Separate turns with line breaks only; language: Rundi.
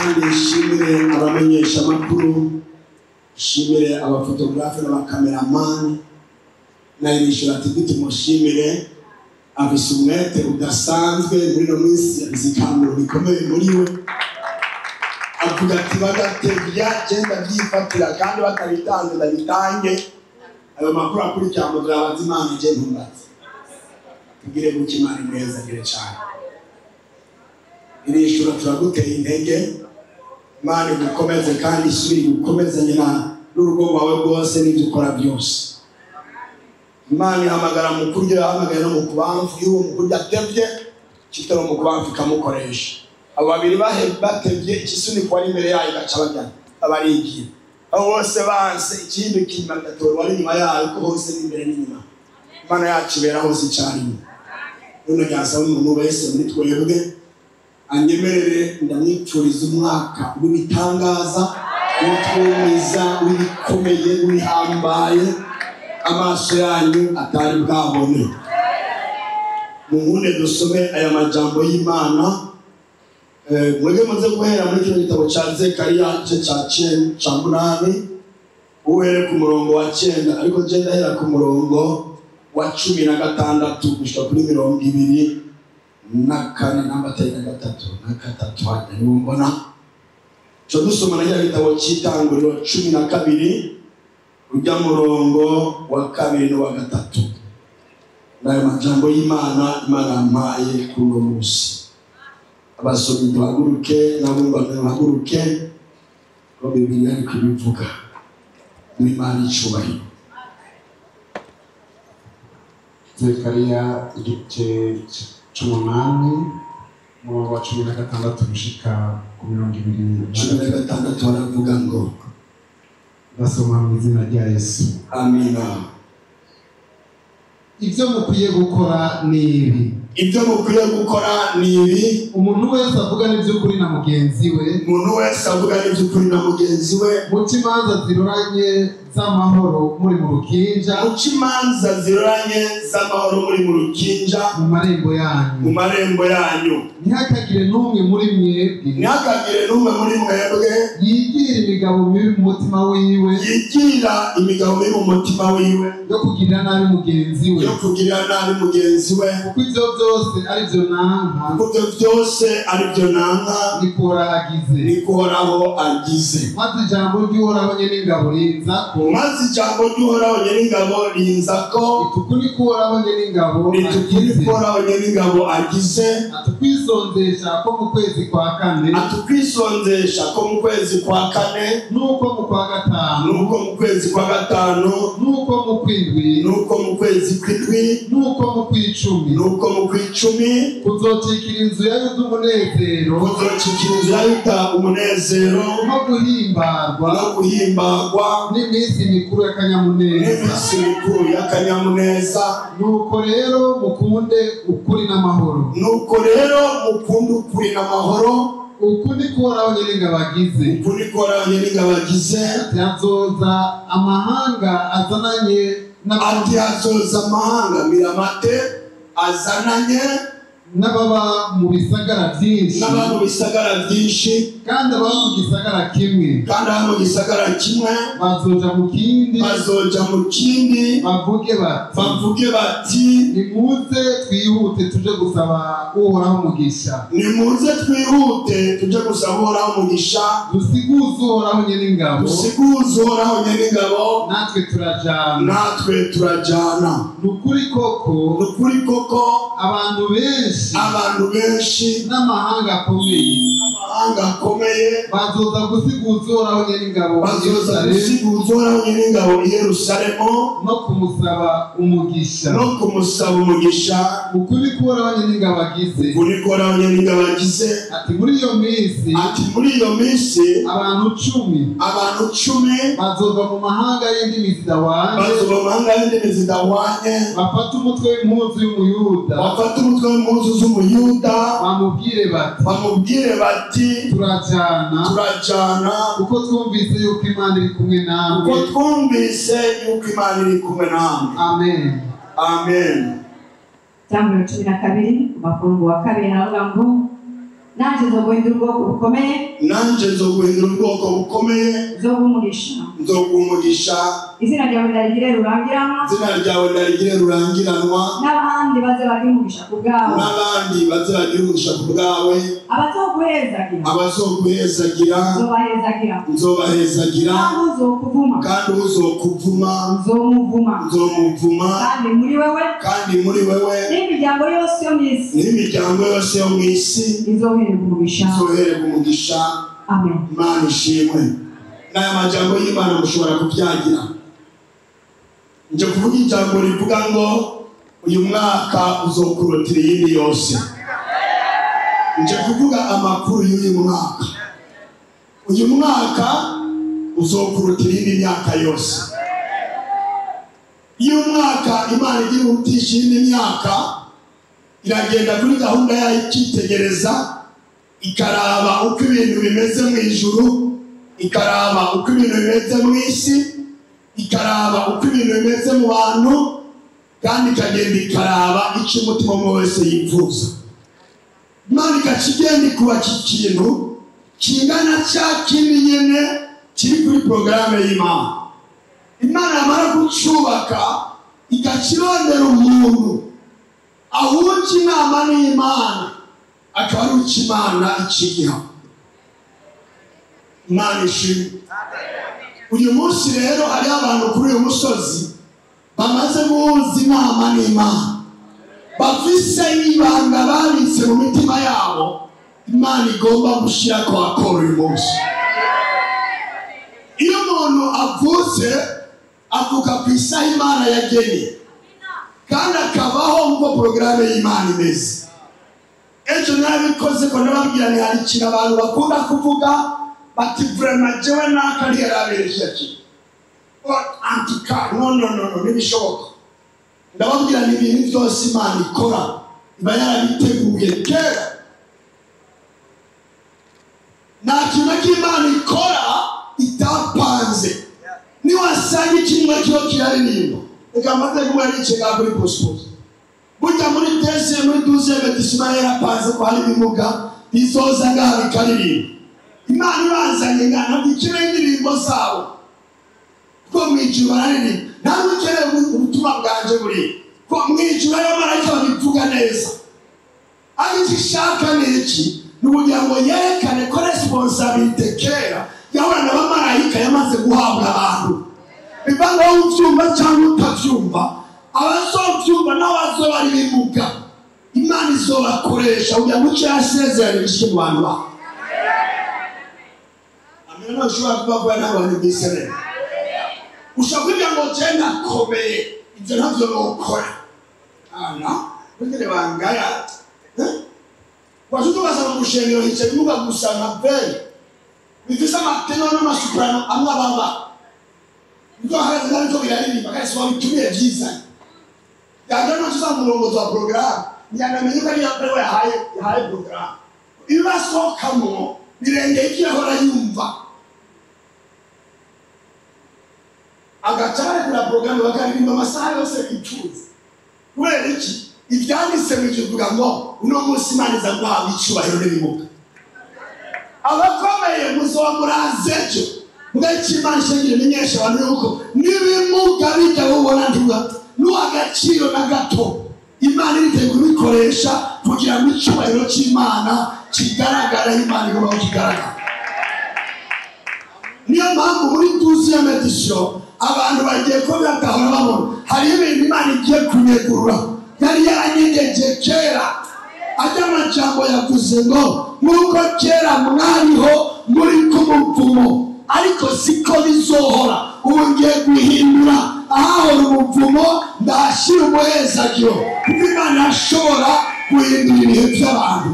Kandi nshimire abamenyeshamakuru, nshimire abafotogarafe n'abakameramani na Irishura TV. Tumushimire, afise umwete udasanzwe muri ino minsi, afise ikanguro rikomeye muri we. Avuga ati: "Bagatevya je ndavyifatira, kandi batabitanze ndabitange." Ayo makuru akurikira ngo turabaza Imana, je ntumbaze. Tugire gutya, Imana neza agire cane. Irishura, turaguteye intege, Imana igukomeze kandi isubire igukomezanye na n'urugo rwawe rwose n'ibyo ukora byose. Imana ihamagara mu kurya, yahamagaye no mu kubamfu. Iyo uwo mu kurya atevye, kitari mu kubamfu ikamukoresha. Abo babiri batevye, ikisunikwa ari imbere yayo igaca bajyana abarigiye. Abo bose banse, ikindi kinyuma kigatora uwari inyuma yayo, ko hose n'imbere n'inyuma Imana yacu ibera hose icyarimwe. None ryasaba umuntu wese muri twebwe anyemerere ndamwipfuriza umwaka w'ibitangaza, w'utwumiza, w'ibikomeye, w'ihambaye amaso yanyu atari bwabone. Munkunde dusome aya majambo y'Imana. Mwebwe muze guhera muri kino gitabo ca Zekariya, igice ca 8, uhere ku murongo wa 9, ariko je ndahera ku murongo wa 16 gushika kuri 24, namba atari na gatatu na gatatu hajya niwo mbona. Co dusoma na rya gitabo c'Itanguriro 12, ujya murongo wa 2 n'uwa 3. N'ayo majambo y'Imana Imana yampaye kuri uno munsi. Abasomyi duhaguruke, n'abumva duhaguruke, ko Bibiliya ariko ibivuga. N'Imana icubahiro.
Zekariya igice c'8, umurongo wa 16 gushika ku 26.
16 baravuga ngo:
Ndasoma mu izina rya Yesu.
Amina.
Ibyo mukwiye gukora ni ibi:
Ibyo mukwiye gukora ni ibi:
Umuntu wese avugana iby'ukuri na mugenzi we,
Umuntu wese avuga n'iby'ukuri na mugenzi we,
muce imanza ziroranye z'amahoro muri mu rukinja,
muce imanza ziroranye z'amahoro muri mu rukinja,
mu marembo yanyu.
Mu marembo yanyu.
Ntihakagire n'umwe muri mwebwe
Ntihakagire n'umwe muri mwebwe
yigira imigabo mibi mu mutima wiwe,
yigira imigabo mibi mu mutima wiwe,
yo kugirira nabi mugenzi we,
yo kugirira nabi mugenzi we,
kuko ivyo byose ari byo nanka,
kuko ibyo byose ari byo nanka,
niko Uhoraho agize.
Niko Uhoraho agize.
Maze ijambo ry'Uhoraho Nyen'ingabo rinzako,
Maze ijambo ry'Uhoraho Nyen'ingabo rinzako,
ituku niko Uhoraho Nyen'ingabo
ituku
agize,
niko Uhoraho Nyen'ingabo agize,
ati: "Ukwisonzesha ko mu kwezi kwa kane,
ati: "Ukwisonzesha ko mu kwezi kwa kane,
nuko mu kwa gatanu,
nuko mu kwezi kwa gatanu,
nuko mu kwindwi,
nuko mu kwezi kw'indwi,
nuko mu kw'icumi,
nuko mu kw'icumi,
kuzocikira inzu ya Yuda umunezero,
kuzocikira inzu ya Yuda umunezero,
no guhimbarwa,
no guhimbagwa,
n'iminsi mikuru y'akanyamuneza."
N'iminsi mikuru y'akanyamuneza.
Nuko rero mukunde ukuri n'amahoro.
Nuko rero mukunde ukuri n'amahoro.
Uku niko Uhoraho Nyiringabo agize,
Uku niko Uhoraho Nyiringabo agize,
ati: "Hazoza amahanga azananye
ati: "Hazoza amahanga miramate azananye
n'ababa mu bisagara byinshi,
n'ababa mu bisagara byinshi,
kandi ababa mu gisagara kimwe
kandi ababa mu gisagara kimwe
bazoja mu kindi,
bazoja mu kindi,
bavuge bati:
bavuge bati:
Nimuze twihute tuje gusaba Uhoraho umugisha,
Nimuze twihute tuje gusaba Uhoraho umugisha,
dusiguze Uhoraho Nyen'ingabo,
dusiguze Uhoraho Nyen'ingabo,
natwe turajana."
Natwe turajana.
Ni ukuri koko,
Ni ukuri koko,
abantu benshi,
abantu benshi,
n'amahanga akomeye,
n'amahanga akomeye,
bazoza gusiguza Uhoraho Nyen'ingabo i
bazoza
Yerusalemu,
gusiguza Uhoraho Nyen'ingabo i Yerusalemu,
no kumusaba umugisha.
No kumusaba umugisha.
Uku niko Uhoraho Nyen'ingabo agize,
Uku niko Uhoraho Nyen'ingabo agize,
ati: "Muri iyo minsi,
ati: "Muri iyo minsi,
abantu 10
abantu 10
bazova mu mahanga y'indimi zidahwanye,
bazova mu mahanga y'indimi zidahwanye,
bafate umutwe w'impuzu y'Umuyuda,
bafate umutwe w'impuzu z'Umuyuda,
bamubwire bati:
bamubwire bati:
Turajana,
Turajana,
kuko twumvise yuko Imana iri kumwe namwe."
Kuko twumvise yuko Imana iri kumwe namwe."
Amen.
Amen.
Itanguriro 12, kuva ku murongo wa 2, haravuga ngo: Nanjye nzoguhindura ubwoko bukomeye.
Nanjye nzoguhindura ubwoko bukomeye.
Nzoguha umugisha.
Nzoguha umugisha.
Izina ryawe ndarigire rurangiranwa.
Izina ryawe ndarigire rurangiranwa.
N'abandi baze bagira umugisha ku bwawe.
N'abandi baze bagira umugisha ku bwawe.
Abazoguhezagira.
Abazoguhezagira.
Nzobahezagira.
Nzobahezagira.
Kandi uzokuvuma.
Kandi uzokuvuma.
Nzomuvuma.
Nzomuvuma.
Kandi muri wewe.
Kandi muri wewe.
N'imiryango yose yo mu isi.
N'imiryango yose yo mu isi.
Izohererwa umugisha.
Izohererwa umugisha.
Amen.
Imana ishimwe. N'aya majambo y'Imana mushobora kubyagira. Nje kuvuga ijambo rivuga ngo uyu mwaka uzokurotira iyindi yose. Nje kuvuga amakuru y'uyu mwaka. Uyu mwaka uzokurotira iyindi myaka yose. Iyo mwaka Imana igira utisha iyindi myaka, iragenda kuri gahunda yayo ikitegereza, ikaraba uko ibintu bimeze mu ijuru, ikaraba uko ibintu bimeze mu isi, ikaraba uko ibintu bimeze mu bantu, kandi ikagenda ikaraba icyo umutima umwe wese yifuza. Imana igaca igenda ikubaka ikintu kingana cya kindi nyene kiri kuri porogaramu y'Imana. Imana yamara kucyubaka igaca irondera umuntu ahuje inama n'Imana, akaba ari uko Imana ikigiha. Imana ishimwe. Uyu munsi rero hariho abantu kuri uyu musozi bamaze guhuza inama n'Imana, bafise ibanga babitse mu mitima yabo Imana igomba gushyira ko akora uyu munsi. Iyo umuntu avutse avuka ku isaha Imana yagennye, kandi akabaho nk'uko porogaramu y'Imana imeze. Ejo narabikoze ko ndababwira nti hari ikintu abantu bakunda kuvuga bati vraiment jewe naka ntiyarabereje kintu. Antuka no no no no ntibishoboka. Ndababwira ni ibintu byose Imana ikora iba yarabiteguye kera. Nta kintu na kimwe Imana ikora itapanze. Niwasanga ikintu kiba kiraririmba, reka mbanze kuba nicaye ngaha kuri posiposi. Burya muri deuxième, muri douzième édition yarapanze ko hari ibimuga bizoza ngaha bikaririmba. Imana ibazanye ngaha ntabwo ikeneye indirimbo zabo, kuko mu ijuru bararirimba. Ntabwo ikeneye ubutumwa bwanje buriya, kuko mu ijuru hariho abamarayika babivuga neza. Ariko icyo ishaka ni iki? Ni ukugira ngo yerekane ko responsabilité kera yahorana n'abamarayika yamaze guhabwa abantu. Biva ngo wowe ubyumva cyangwa utabyumva, abazobyumva n'abazoba ari ibimuga, Imana izobakoresha kugira ngo icyo yasezeranyije mu bantu bawe. Amena. Ushobora kuba kuba n'abantu b'Isirayeli. Ushobora kuvuga ngo je ndakomeye, ibyo ntabyo nokora. Ana, burya bangaya. Waje ugasanga mu rushengero hicaye ibimuga gusa nka bene bifise amateno n'amasuprano amwe ababa. Nibyo bahagaze nabyo biraririmba kandi si wabitumiye byizanye. Yaje no tuza mu murongozi wa porogaramu, ntiyanamenye ko ariyo we yahaye porogaramu. Ibibasohokamo birengeye ibyo yahora yumva. Agaca barekura porogaramu bakaririmba amasaha yose bicuza. Kubera iki? Ibyanditse mu ijuru bivuga ngo uno munsi Imana iza guhabwa icyubahiro n'ibimuga. Abakomeye muzoba muraze ejo. Mbega icyo Imana ishengira imenyesha abantu yuko n'ibimuga bijya bubona ntuha agaciro na gato. Imana iriteguye kubikoresha kugira ngo icyubahiro cy'Imana kigaragare, Imana igomba ko kigaragara. Niyo mpamvu muri douzième édition abantu bagiye ko batahora babona hariho ibintu Imana igiye kunyegurura yari yaranyegeje kera. Ajya amajambo yavuze ngo nk'uko kera mwariho muri ku muvumo, ariko siko bizohora. Ubu ngiye guhindura ahahora umuvumo ndahashyira umuhezagiro, kuko Imana ashobora guhindura ibihe by'abantu.